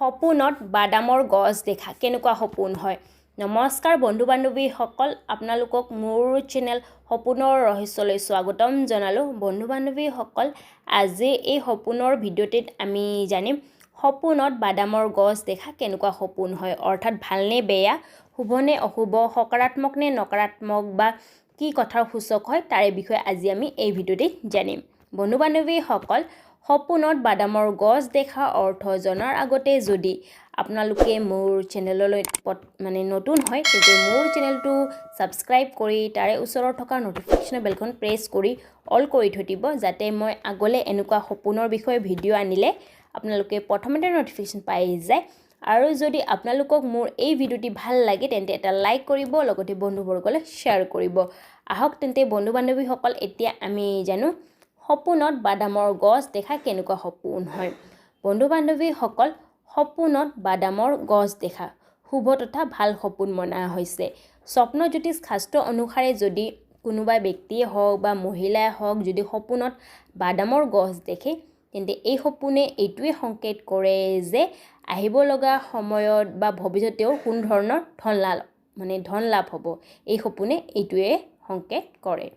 সপোনত বাদামৰ গছ দেখা কেনেকুৱা সপোন হয়? নমস্কাৰ বন্ধু বান্ধৱীসকল, আপোনালোকক মোৰ চেনেল সপোনৰ ৰহস্যলৈ স্বাগতম জনালোঁ। বন্ধু বান্ধৱীসকল, আজি এই সপোনৰ ভিডিঅ'টিত আমি জানিম সপোনত বাদামৰ গছ দেখা কেনেকুৱা সপোন হয়, অৰ্থাৎ ভালনে বেয়া, শুভনে অশুভ, সকাৰাত্মক নে নকাৰাত্মক বা কি কথাৰ সূচক হয়, তাৰে বিষয়ে আজি আমি এই ভিডিঅ'টিত জানিম। বন্ধু বান্ধৱীসকল, সপোনত বাদামৰ গছ দেখাৰ অৰ্থ জনাৰ আগতে যদি আপোনালোকে মোৰ চেনেললৈ মানে নতুন হয়, তেন্তে মোৰ চেনেলটো ছাবস্ক্ৰাইব কৰি তাৰে ওচৰত থকা ন'টিফিকেশ্যন বেলখন প্ৰেছ কৰি অল কৰি থৈ দিব, যাতে মই আগলৈ এনেকুৱা সপোনৰ বিষয়ে ভিডিঅ' আনিলে আপোনালোকে প্ৰথমতে ন'টিফিকেশ্যন পাই যায়। আৰু যদি আপোনালোকক মোৰ এই ভিডিঅ'টি ভাল লাগে, তেন্তে এটা লাইক কৰিব, লগতে বন্ধুবৰ্গলৈ শ্বেয়াৰ কৰিব। আহক তেন্তে বন্ধু বান্ধৱীসকল, এতিয়া আমি জানো সপোনত বাদামৰ গছ দেখা কেনেকুৱা সপোন হয়। বন্ধু বান্ধৱীসকল, সপোনত বাদামৰ গছ দেখা শুভ তথা ভাল সপোন মনা হৈছে। স্বপ্ন জ্যোতিষ শাস্ত্ৰ অনুসাৰে যদি কোনোবা ব্যক্তিয়ে হওক বা মহিলাই হওক, যদি সপোনত বাদামৰ গছ দেখে, তেন্তে এই সপোনে এইটোৱে সংকেত কৰে যে আহিব লগা সময়ত বা ভৱিষ্যতেও কোনো ধৰণৰ ধন লাভ, মানে ধন লাভ হ'ব। এই সপোনে এইটোৱে সংকেত কৰে।